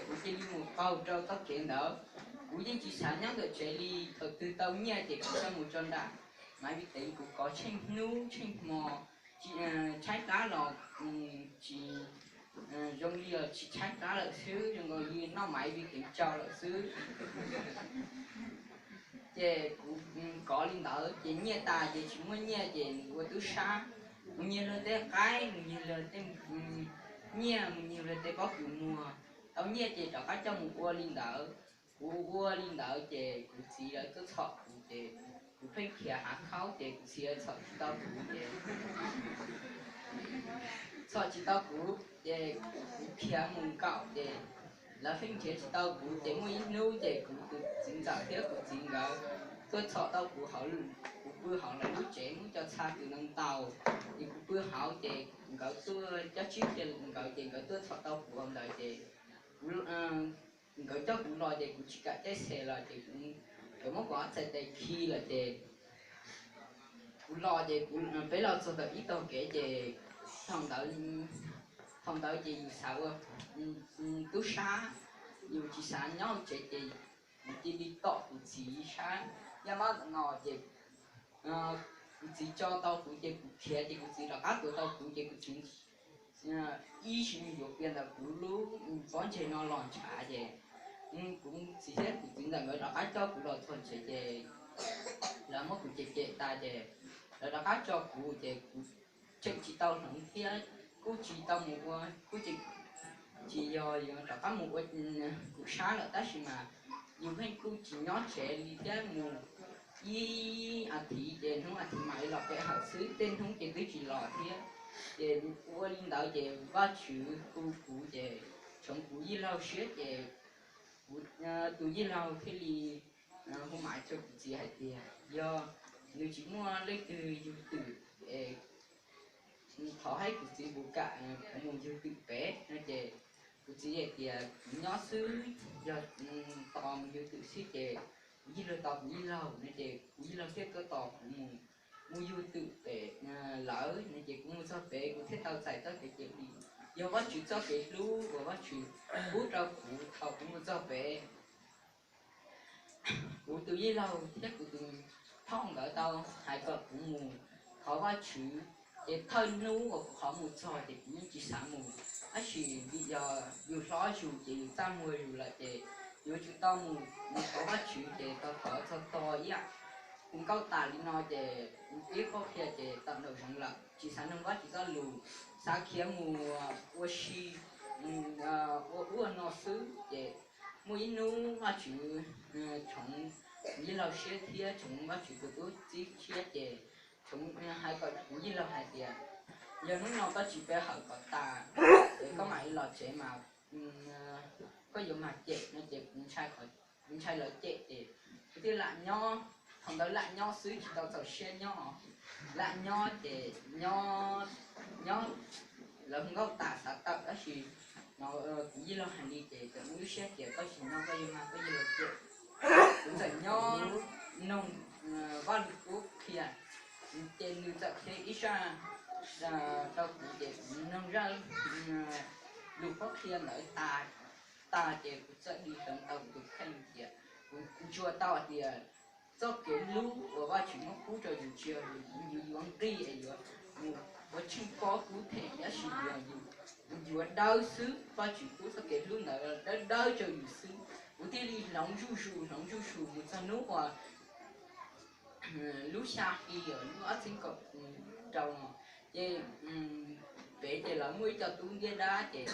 kuv cia li mus qaug rau txoj kev ntawd. Kuv yeej tsis xav nyob ntawm tsev li, thaum twg tau nyiaj ces kuv coj mus tso nram Maiv Vij Teev, kuv kov tsheej hnub tsheej hmo, tshaib plab los tsis zoo li tsis tshaib plab lawm xwb, zoo nkaus li noj Maiv Vij Teev tsau lawm xwb. Ces kuv kov li ntawd ces nyiaj tas ces tsis muaj nyiaj ces mus ua tub sab, mus nyiag luag tej qaib, mus nyiag luag tej nyiaj, mus nyiag luag tej pob kws muag. Tau nyiaj ces rov qab coj mus ua li ntawd. Kuv ua li ntawd ces kuv txiv lawv tuaj txhom kuv ces kuv pheej khiav hav khaub ces kuv txiv lawv txhom tsis tau kuv ces txhom tsis tau kuv ces kuv khiav mus nkaum ces lawv pheej nrhiav tsis tau kuv ces muaj ib hnub ces kuv tus txiv ntxawm thiab kuv txiv nkawd tuaj txhom tau kuv hauv, kuv pw hauv lawv lub tsev muab cov txha tus ntau ntau, ces kuv pw hauv ces nkawd tuaj cov tsib kiag nkawd ces nkawd tuaj txhom tau kuv hauv ntawd ces kuv nkawd coj kuv los ces kuv tsis kam caij xe los ces kuv, nkawd muab kuv ob txhais tes khi lawm ces kuv los ces kuv, peb los txog tau ib tog kev ces thaum ntawd, thaum ntawd ces yus xav ua tub sab, yus tsis xav nyob tsev ces yus cia li tom kuv txiv sab yaj mab no ces kuv txiv tso tau kuv ces kuv khiav ces kuv txiv rov qab tuav tau kuv ces kuv txiv ib sim yuav pias ntawm kuv lub pob ntseg no los ntshav ces kuv txiv thiab kuv txiv ntxawm nkawd rov qab coj kuv los txog tsev ces lawv muab kuv cem cem tas ces lawv rov qab tso kuv ces kuv tseem tsis tau hloov thiab kuj tsis tau mus ua, kuj tseem tsis yog yuav rov qab mus ua kuv sab lawm tab sis mas yus pheej kuj tsis nyob tsev li thiab mus ib as thiv ces hnub as thiv mam li los pe hawm xwb, tej hnub ces twb tsis los thiab. Ces ua li ntawd ces Vajtswv hu kuv ces tshoov kuv yij laug siab ces kuv tus yij laug thiaj li hu maiv rau kuv txiv hais tias yog nws tsis muaj leej twg yug twm es thov haib kuv txiv puas kam kuv mus yug twm pem no ces kuv txiv hais tias kuv nyob xwb, yog tos mus yug twm xwb ces kuv yij laug tos kuv yij laug no ces kuv yij laug thiaj tuaj tos kuv mus, mus yug twm pem lawv no ces kuv mus txog pem kuv thiaj tau txais txoj kev cawm dim. Yog Vajtswv txoj kev hlub uas Vajtswv pub rau kuv thaum kuv mus txog pem. Kuv tus yij laug thiab kuv tus phauj nkawd tau hais kom kuv mus thov Vajtswv, ces thawj hnub uas kuv qhov mus txog ces kuv yeej tsis xav mus, tab sis vim yog yus hlob zus ces yus txaj muag zus lawm ces yuav tsum tau mus, mus thov Vajtswv ces tau thov txog tog ib yam. Kuv nkauj tas li no ces kuv ib qho qhia ces tawm nraum zoov lawm, tsis xav noog Vajtswv txoj lus, xav khiav mus ua si, ua ub ua no xwb ces muaj ib hnub Vajtswv tshoov kuv yij laug siab thiab tshoov Vajtswv tus tub txib siab ces tshoov hais kom kuv yij laug hais tias yog hnub no koj tsis pe hawm kom tas es koj mam li los tsev mas koj yuav mag cem no ces kuv ntshai lawv cem ces kuv thiaj lam nyob. Thaum ntawd lam nyob xwb tsis tau txaus siab nyob, lam nyob ces nyob, nyob, lawv hu nkauj tas xav tawm tab sis no kuv yij laug hais li ces txawm muaj lub siab tias koj tsis nyob koj yuav mag koj yij laug cem. Kuv txawm nyob noog Vaj Lug Kub qhia, ces nws txawm qhia ib zaj rau kuv ces kuv noog zaj lus qhuab qhia ntawd tas, tas ces kuv txawm li hloov tau kuv tus kheej tias kuv ntsuas tau hais tias txoj kev hlub uas Vajtswv muab pub rau yus tsis yog yus yuav nqig es yuav mus ua tsheej pob kub them, tab sis yog yus yuav dawb xwb. Vajtswv pub txoj kev hlub ntawd dawb dawb rau yus xwb. Kuv thiaj li hloov zuj zus hloov zuj zus mus txog hnub uas lub xya hli uas lub ob txhiab kaum rau no ces pem ces lawv muaj ib co tub ntiab dab ces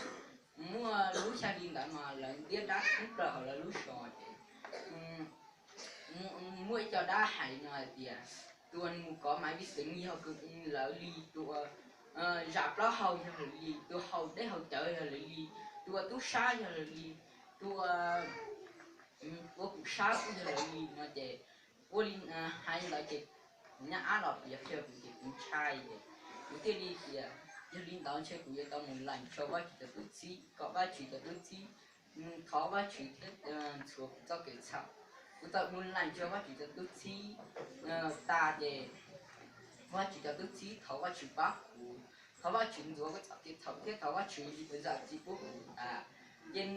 muaj lub xya hli ntawd mas lawv ntiab dab thoob plaws hauv lawv lub zos ces muaj ib co dab hais no hais tias tus uas mus kov Maiv Vij Teev yog lawv li, tus uas zam plaub hau yog lawv li, tus haus dej haus cawv yog lawv li, tus ua tub sab yog lawv li, tus ua kuv sab kuj yog lawv li no ces ua li hais ntawd ces kuv nyab ab los piav qhia kuv ces kuv ntshai ces kuv thiaj li tias yog li ntawd ntshe kuv yuav tau mus lees rau Vajtswv cov tub txib kom Vajtswv cov tub txib thov Vajtswv thiab ntxhua kuv txoj kev txhaum. Kuv txawm mus lees rau Vajtswv cov tub txib tas ces Vajtswv cov tub txib thov Vajtswv pab kuv, thov Vajtswv ntxhua kuv txoj kev txhaum thiab thov Vajtswv zam txim pub kuv tas. Ces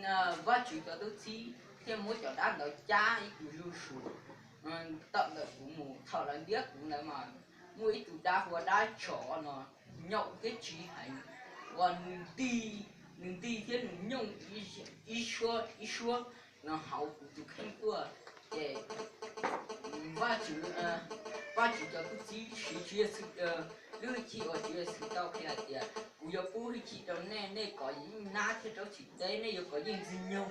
Vajtswv cov tub txib thiaj muab cov dab ntawd cab ib tug zuj zus tawm ntawm kuv mus. Thaum lawv ntiab kuv ntawd mas muaj ib tug dab hu ua dab tsov no nyaum thiab tsiv heev, uas nws nti, nws nti thiab nws nyooj ib suab ib suab los hauv kuv tus kheej tuaj. Ces Vajtswv, Vajtswv cov tub txib siv Tswv Yexus lub hwj chim uas Tswv Yexus tau qhia hais tias, kuv yuav pub hwj chim rau nej, nej kov yeeb nab thiab rau txim teb, nej yuav kov yeej ntxwg nyoog.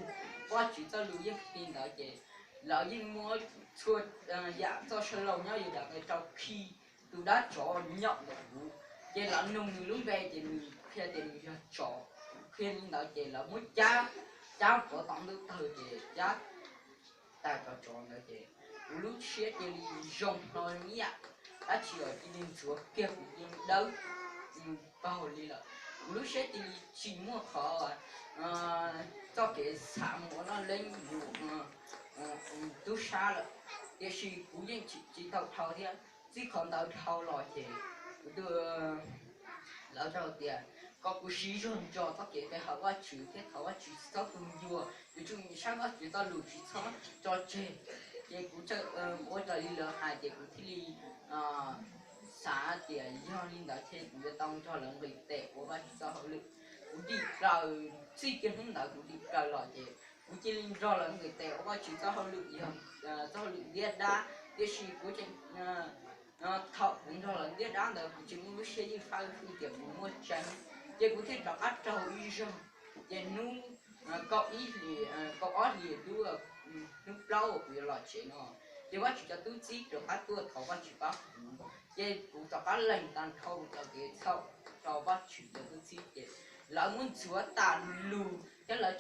Vajtswv txoj lus yeej qhia li ntawd. Ces lawv yeej muab txhua yam txoj saw laug nyob Yudais rau khi tus dab tsov nyaum ntawm kuv. Ces lawv nug nws lub npe ces nws qhia tias nws yog tsov. Qhia li ntawd ces lawv muab cab, cab pov tom ntuj tawg ces cab tas cov tsov ntawd ces kuv lub siab cia li zoo hlo ib yam dab tsi los cia li ntxuav kiag kuv cia li dawb paug li lawm. Kuv lub siab cia li tsis muaj qhov txoj kev xav mus ua loj leeb mus tub sab lawm. Tiam sis kuv yeej tsis tau dhau thiab, txij qhov ntawd dhau los ces kuv lawv hais tias kom kuv siv zog ntso txoj kev pe hawm Vajtswv thiab thov Vajtswv txhob tu ncua, yuav tsum nyiam sab Vajtswv txoj lus, tsis txhob tso tseg. Ces kuv ua raws li lawv hais ces kuv thiaj li xav tias yog li ntawd ces kuv yuav tau nrog lawv nqis tes ua Vajtswv txoj hauj lwm. Kuv dim plaws, txij kiag hnub ntawd kuv dim plaws los ces kuv cia li nrog lawv nqis tes ua Vajtswv txoj hauj lwm, yog txoj hauj lwm ntiab dab. Tiam sis kuv tseem, thaum kuv nrog lawv ntiab dab ntawd kuv tseem muaj lub siab ywj fab ywj fwj tias kuv muaj tseeb, ces kuv thiaj rov qab raug ib zaug. Ces hnub kaum ib hlis, kaum ob hlis lub hnub plaub uas kuv yuav los tsev no, ces Vajtswv cov tub txib rov qab tuaj thov Vajtswv pab kuv. Ces kuv rov qab lees tag nrho kuv txoj kev txhaum rau Vajtswv cov tub txib ces lawv muab ntxuav tas lus thiab lawv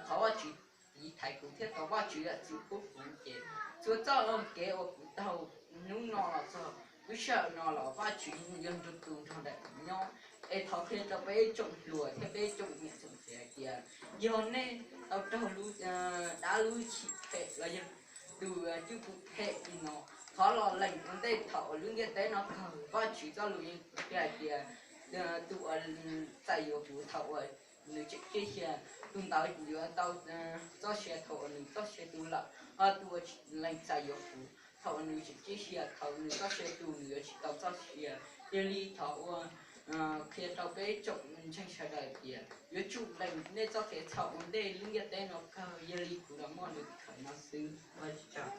thov Vajtswv tiv thaiv kuv thiab thov Vajtswv zam txim pub kuv. Ces txhua txoj kev uas kuv taug hnub no los txog lub sij hawm no los Vajtswv yog nrog tus nrog nraim kuv nyob. Es thov qhia rau peb tsoom hluas thiab peb tsoom niam tsoom txiv hais tias yog nej tau raug dab lub hwj chim phem los yog tus cwj pwm phem li no, thov los lees ua ntej thaum uas lub ntiaj teb no kawg. Vajtswv txoj lus yeej qhia hais tias tus uas txais yuav kuv thaum uas nws tseem ciaj xiab, tus ntawd yuav tau txoj sia thaum uas nws txoj sia tu lawm. Ho tus uas lees txais yuav kuv thaum uas nws tseem ciaj xiab, thaum nws txoj sia tu nws yuav tsis tau txoj sia. Yog li thov ua qhia rau peb tsoom ntseeg sawv daws tias yuav tsum lees nej txoj kev txhaum ua ntej lub ntiaj teb no kawg, yog li kuv los muaj lus kawm no xwb. Ua tsaug.